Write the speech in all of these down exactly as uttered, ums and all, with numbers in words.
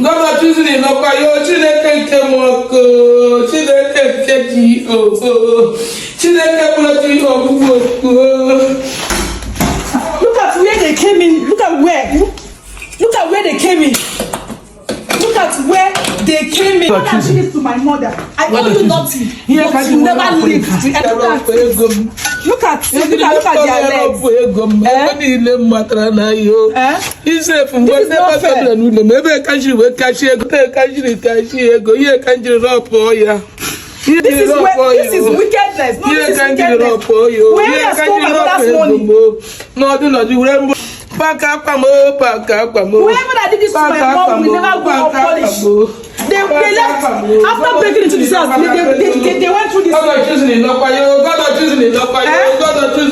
Baba Tuesday nọkwa yo, Chineke nke m ọkụ, Chineke nke ji ogo, Chineke bụrụ ji ọgwụgwụ okwu. Look at where they came in. Look at where. Look at where they came in. Look at where they came in. What did I do this to my mother? I owe you nothing. But you never live. Look at, look at, look at, look at their legs. Ego m, ego niile m matara na yo. Isef mgbe ndị gbasara n'ụlọ m, ebe ka jiri wee kachi ego, ebe ka jiri kachi ego, ihe ka jiri rọpụ ya. This is where, this is wickedness. No, this is wickedness. Where I stole my mother's money. N'ọdụ n'ọdụ were mbụ paka akwa m, paka akwa m. Whoever that did this to my mom will never go unpunished. They, they left after breaking into this house. They, they, they, they, they went through this.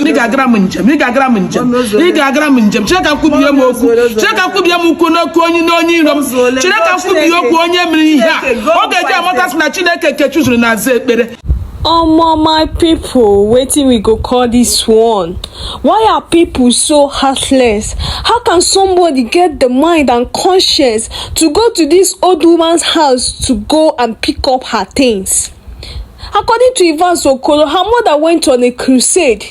Ị ga-agara m njem, ị ga-agara m njem, ị ga-agara m njem. Chineke kwubie m okwu, Chineke kwubie m okwu n'okwu onye n'onye iro m. Chineke kwubie okwu onye mere ihe a. Ọ ga-eji amata sị na Chineke nke chụzuru na-aza ekpere. Omo, my people, wetin we go call this one? Why are people so heartless? How can somebody get the mind and conscience to go to this old woman's house to go and pick up her things? According to Evans Okoro, her mother went on a crusade.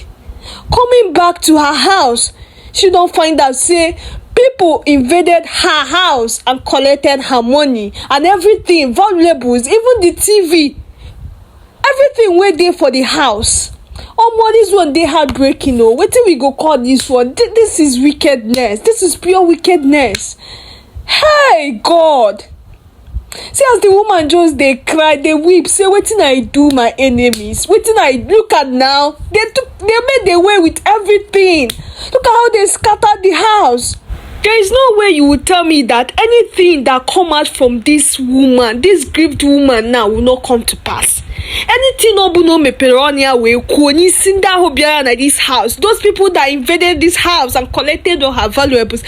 Coming back to her house, she don find out say people invaded her house and collected her money and everything, valuables, even the T V, everything wey dey for the house. Omo, this one dey heartbreaking o. Wetin we go call this one? Thi- This is wickedness. This is pure wickedness. Hey God! See as the woman just dey cry, dey weep, say, "Wetin I do my enemies? Wetin I look at now? They took, they made away with everything. Look at how they scattered the house." There is no way you will tell me that anything that come out from this woman, this grieved woman now, will not come to pass. Anything ọ bụla o mepere ọnụ ya wee kwuo n'isi ndị ahụ bịara na this house, those people that invaded this house and collected all her valuables,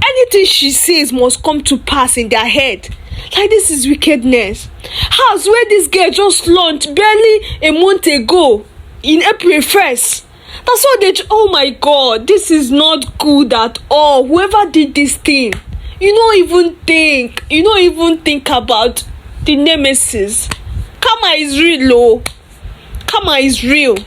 anything she says must come to pass in their head. Like, this is wickedness. House where this girl just launched barely a month ago, in April first. That's what they. Ch- oh my God, this is not good at all. Whoever did this thing, you no even think. You no even think about the nemesis. Karma is real, oh. Karma is real.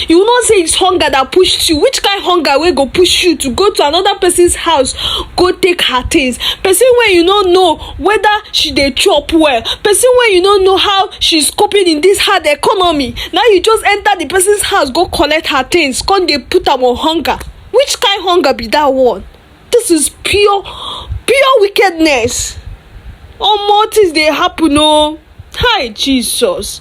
You will not say it's hunger that pushed you. Which kind hunger wey go push you to go to another person's house, go take her things? Person wey you no know whether she dey chop well. Person wey you no know how she's coping in this hard economy. Now you just enter the person's house, go collect her things, come dey put am on hunger. Which kind hunger be that one? This is pure, pure wickedness. Omo, things dey happen o. Hi, Jesus.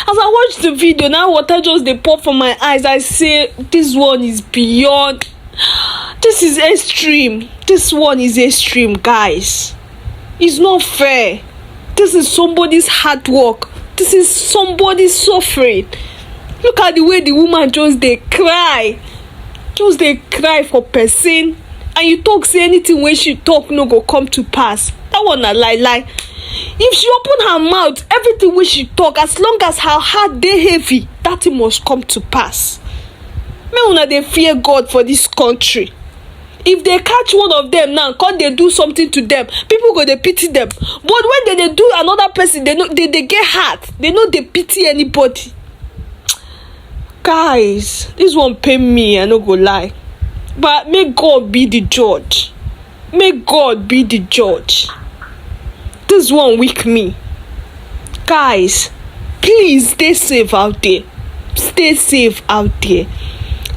As I watch the video, now water just dey pour from my eyes. I say, this one is beyond. This is extreme. This one is extreme, guys. It's not fair. This is somebody's hard work. This is somebody's suffering. Look at the way the woman just dey cry. Just dey cry for person. And you talk say anything wey she talk no go come to pass. That one na lie lie. If she open her mouth, everything wey she talk, as long as her heart dey heavy, that thing must come to pass. Make una dey fear God for this country. If they catch one of them now, come dey do something to them, people go dey pity them. But when they dey do another person, they no, they dey get heart. They no dey pity anybody. Guys, this one pain me, I no go lie. But make God be the judge. Make God be the judge. This one weak me. Guys, please stay safe out there. Stay safe out there.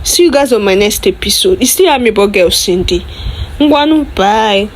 See you guys on my next episode. It's still Amebo Girl Cindy. Ngwanu, bye.